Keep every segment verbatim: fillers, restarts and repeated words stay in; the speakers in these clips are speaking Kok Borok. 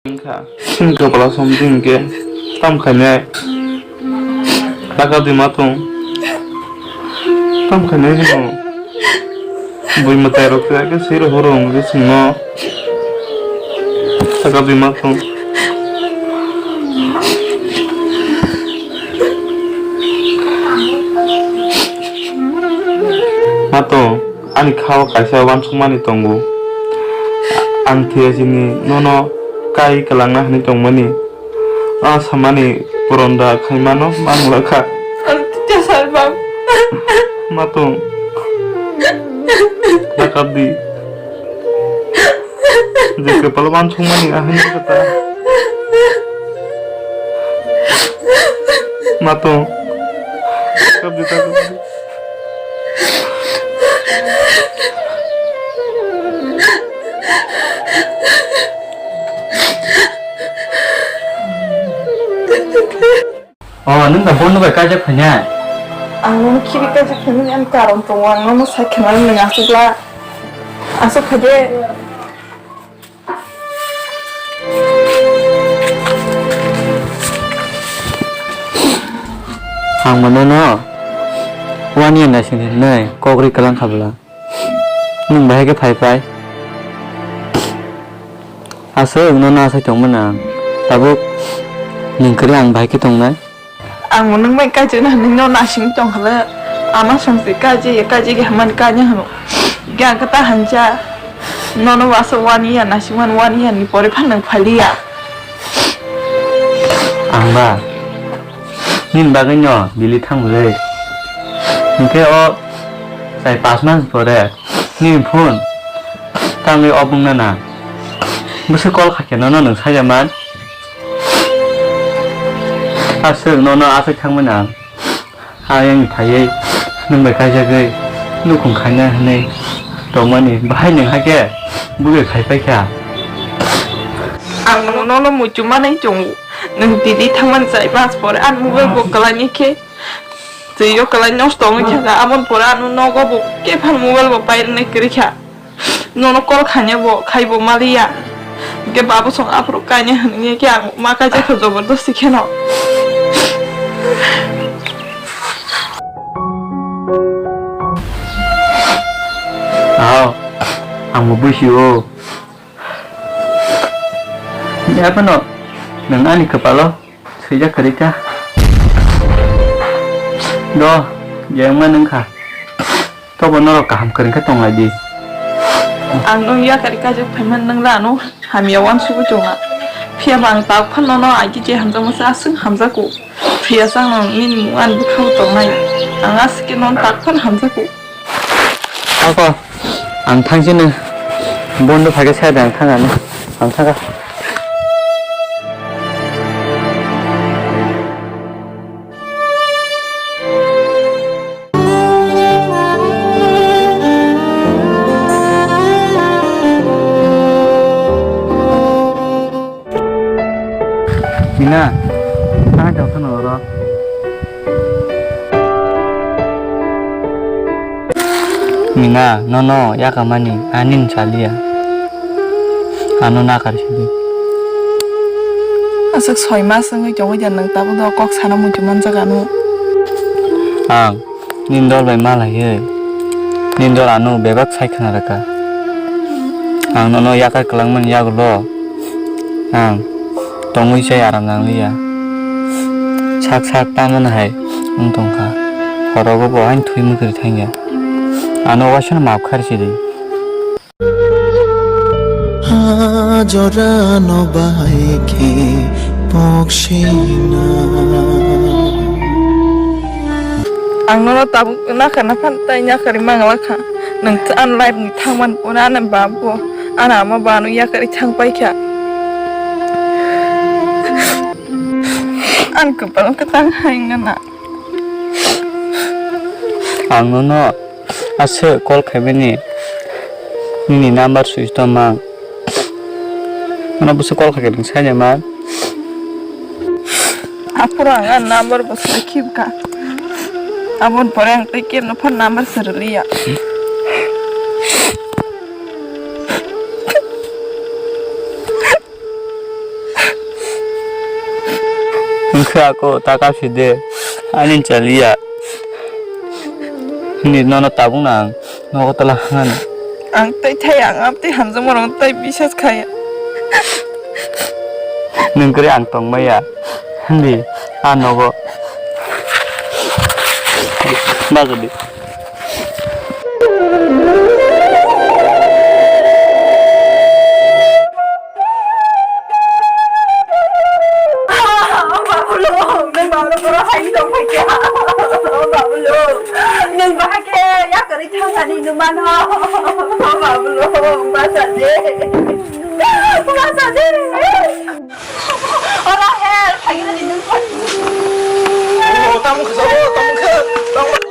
Wngkha. Chini kwpalo somdi hinkhe tam khainai. Taka di ma tong. Tam khainai ni bo. Bui mwtai rok khe swi rw horo hwnkhe chwngno. Taka di ma tong. Ma tong. Ani kha o kaisa uansukmani tongo. Ang thwiya sini nono kai kwlangna hwnwi tongmani. A samani poronda khaimano manglakha. Ang thwiya sarbang. Ma tong. Dakap di. Je kwpalo uansukmani ahwnwi kata. Ma tong. Dakap di, dakap di. Oh, nwng da bono bai kaijak phainai? Ang nono khibi kaijak phaimani ani karon tongo, ang nono sai khna nwng aswk la, aswk khaide. Ang mano no wani naising hinwi kok ri kwlang kha bwla. Nwng bahai khe phai phai. Aswk nono asai tongmani ang. Tabuk nwng kwrwi ang bahai khe tongnai. Ang bo nwng bai kaijakna hinwi no naising tong khala. Ama songsi kaijak ya, kaijak ya hwnmani kanya hwno. Hingke ang khe ta hancha. Nono waso wani ya, naisingmani wani ya ni pore phano nwng phai liya. Ang ba nini bagwi no Delhi thang bwrwi. Hingke o chai pas mas pore nini phone tangwi off wngna na. Bwswk call kha khe nono nwng saya man. Aswk nono aswk thangmani ang. Ayang thaiwi nwng bai kaijagwi nukhung khaina hwnwi tongmani bahai nwng hakhe bwgwi khai paikha. Ang nono muitu manwi tongo. Nwng Delhi thangmani chai pas pore ani mobile bo kwlaini khe. Twi o kwlai nosto wngwi kha, aboni pore ano nogo bo kephal mobile bo pairwnai kwrwi kha. Nono call khaina bo khai bo maliya. Hingke babu song aphuru kaina hwnwi khe ang ma kaijak kha jobordosti kheno. Aw, ang bo buisio. Yaphano nwng ani kwpalo swijak kwrwi kha. Do, jengma nwng kha. Tobo norok kaham kwrwng khe tong lai di. Ang nwng yakarwi kaijak phaimani nwng la ano hamya uansugwi tonga. Phiya ba ang tak phano no aji je hamjakma se aswk hamjago. Phiya se ang nini mung ani bwkhao tongnai. Ang aswk khe nono tak phano hamjago. Ako, ang thang sini. Bondo phai khe sai de ang thang ani. Ang thang kha. Mina, thang thang thang oro. Mina, nono yakamani, ani chaliya. Ano nakar sidi. Aswk soi mas wngwi tongwi da nwng tabuk do kok sana muitu manjak ano. Ang nini dol bai malaiwi nini dol ano bebak sai khna rwkha. Ang nono yakar kwlangmani yagulo ang tongwi chai aram nangliya. Sak sak tamani hai wng tongkha. Horogo bo haino thwi mwkhwrwi thangya. Ano waisano maap kharwi sidi. Ah, jorano bahai khe poksina. Ang nono tabuk nakha naphan tai yakarwi mangla kha. Nwng ani life ni thangmani pore ani babo, ani ama bo ano yakarwi thang paikha. Ani kwpal kwtang hai wngna. Ang nono aswk call khaimani, nini number switch off mang. Ano bwswk call khaikhe nwng saina man. Aphuru ang ani number bo switch off kha. Aboni pore ang tei kebo no phano number swrwliya. Wngkha ako ta kapsi de, ani chaliya. Ni nono tabuk na ang nogo tola hwnani. Ang tei thai ang abtwi hamjakma rok tei bisas khaya. Nwng kwrwi ang tongmaya. Hindi, a nogo. Bagwi di. Babulo, nwng babulo, boro hai tong phaikha. Babulo, nwng bahai khe yakarwi thangani nwng mano. Babulo, basa de. Basa de. Ora he, phaikha ni nwng. Oh, tamo khe, tamo khe, tamo khe.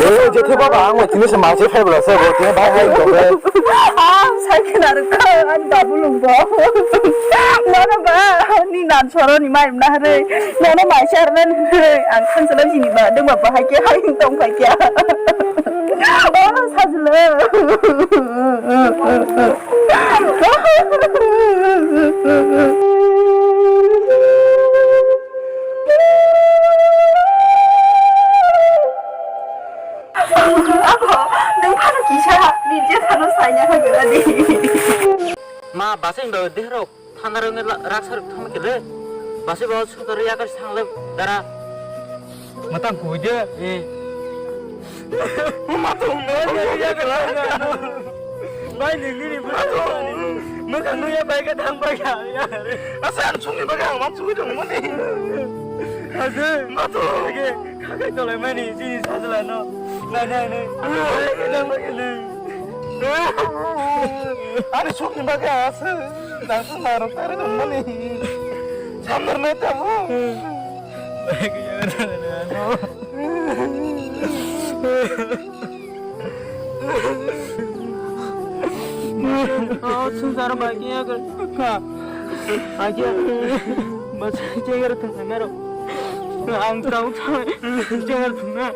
O, je the baba, ang tini se ma se phai bla se, bo tini bai hai ko be. Ang sai khna rwkha, ani babu lungbo. Mano ba, ni nan soro ni mai mna hare. Mano mai sar nan hare, ang khan sala jini ba, deng ba bahai khe hai tong phai kya. O, sajla. Ako, nwng phano kisa, ni je phano saina ha gura di. Ma, basing ba dehrok. Thanda rok ni la-, raksa rok thangma khe le. Basi bo sutor ya ka thang le dara. Matang kui de. Eh. Matang no ya ya ka la. Bai ni ni ni. Matang. Matang no ya bai ka thang bai ka. Asa ang sung ni bai ka ang mam sung ni dong mani. Asa. Matang. Oke. Kakai tolai mani si sajla no. Nai nai nai. Bai ka thang bai ka le. Ani sukni bagwi aswk nangkuk narwk tari tongmani. Sambar nai tamo. O swngcharo bai khe yak kha. Bai khe bachai chegar thwngna naro. Ang tamo thang chegar thwngna.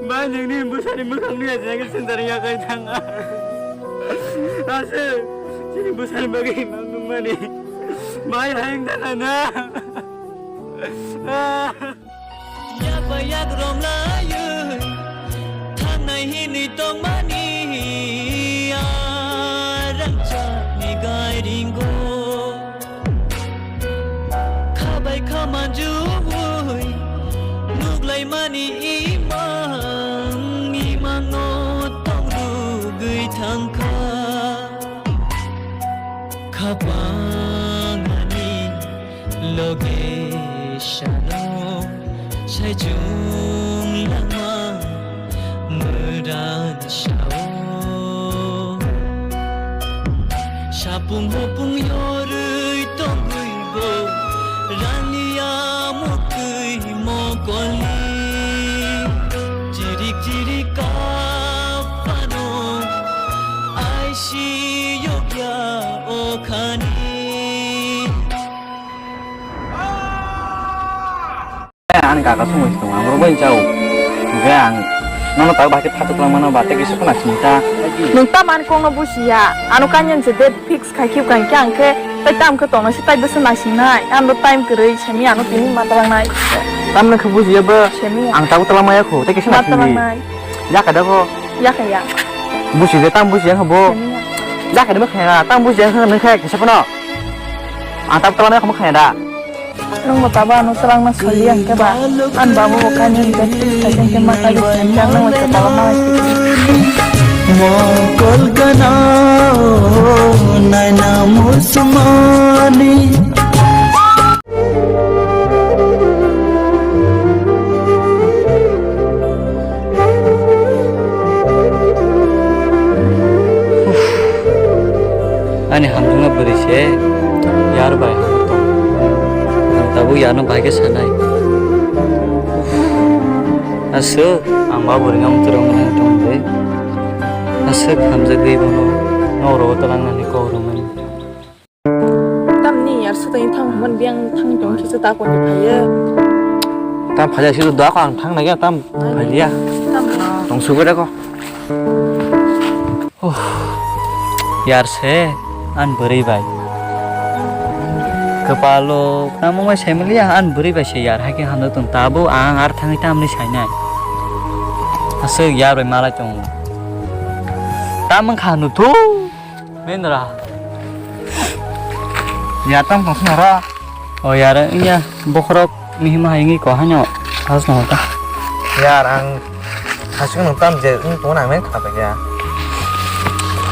Bai, nini bwsani mwkhang nui aja, nang sendari ya kai thang. Ase, chini bwsani bagwi mang nung mani. Bai, hayang da na na. Yak bai yak rom lai, thangnai hinui tongmani, a rangchakni gairingo. Khabai kha manjui, nuklaimani imang, imangno tongrugwi thangkha. Khapang ani loge sano, saichung langma mwran sao. Sapung hopung yorwi tongwi bo, raniya mukwi mokolni. Chirik chirik kap phano, aisi yokya okhani. Ani kaka songwi tong, ang rwbai chao. Hingke ang nono tak bahai khe phatok lang mano, ba tei kisa khna sini ta. Nwng ta man kongno busiya, ano kanya se date fix khai khib kang khe ang khe tai tam khe tongna se tai bwsa naising nai, ano time kwrwi semi ano tini ma talang nai. Tamno khe busiya bo, semi ang tabuk talang maya kho, tei kisa ma naising talang di. Nai. Yaka da kho. Yaka ya. Busi je tam busiya kho bo. Semi ya. Yaka da bo khaya, tam busiya kho nang khe kisa phano. Ang tabuk talang maya kho bo khaya da. Nwng bo tabo ano twlangna soli ang khe ba? Ani babu bo kainwi hwnkhe thwi khaikhe hwnkhe ma kaiwi thangkhe ang nwng bai khe tabo malai thwikhe. Mokol gana o naina musmani. Ani hamjakma bwrwi se yar bai hamjak tong. Ang tabuk yarno bai khe sanai. Aswk ang ma bwrwi no amtwrwng wng tong de. Aswk hamjagwi bono nok rogo twlangnani kok rwmani. Tamni yar Tang hwnmani biyang thang tong kisa ta koni phaiya. Tam phaiya sih doa ko ang thang naiya tam phaiya. Tam no. Tong sugo dako. Yar se an bwrwi bai. Kwpalo tamo mai sai maliya an bwrwi bai se yar, hakhe hano tong tabo ang ar thangwi tamni sainai. Aswk yar bai malai tongo. Tam wngkha hanu thu. Mendra. Yar tam tong sina ra. O yar iya bokhorok mihima hai wngwi ko hano. Has no ta. Yar ang hasik no tam je wng tong nang men khata ya.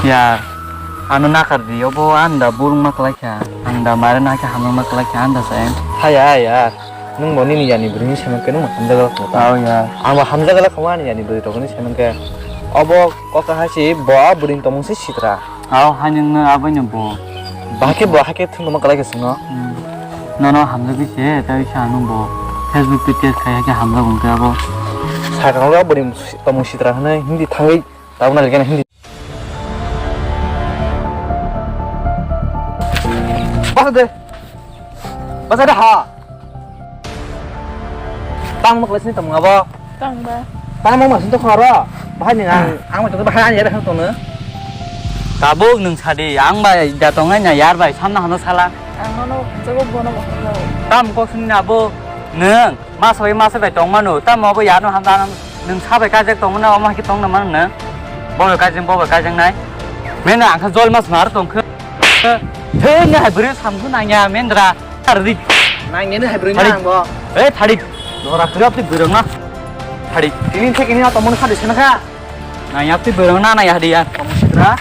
Yar. Ano nakar di obo anda burung maklai kha. Anda mare na khe hamang maklai kha anda sa. Haya yar. Nwng bo nini yani bwrwini saiman khe nwng hamjago kho ta. Aw ya. Ang bo hamjago kho ani yani bwrwi rokni saiman khe. Obo kok hai se bo a bwrwini tongmung se sitra. Aw, hai nwng no abo no bo. Bahai khe bo hai khe thwng tongma kwlai khe chwngno. Hmm. Nono hamjagwi se, tei sa nwng bo Facebook page khai hai khe hamjak wng khe abo. Sakang lo bwrwini tongmung sitra hwnwi hindi thangwi tabukna rikhe hindi. Basa de. Basa de ha. Tang mak lesni tong abo. Tang ba. Tang mak masni tong aro. Bahai ni ang ang mak bahai ani yar tong no. Tabuk nwng sadi ang bai da tongnai na yar bai samna hano sala. Ang nono jago bono bo. Tam kok sini na bo nwng. Masoi masoi bai tong mano, tamo abo yano hamda nwng sabai kajak tong mano, omo hai khe tong mano nwng. Bo bai kajak, bo bai kajak nai. Mena ang kha jol mas mar tong khe. Theng hai bwrwi samsu nangya mendra. Thadik. Nangya ni hai bwrwi nang bo. Eh, thadik. Dora kre apni bwrwi na. Thadik. Ini thek ini tong mano khadi sena kha. Nangya apni bwrwi na nangya hadi ya. Tong sitra.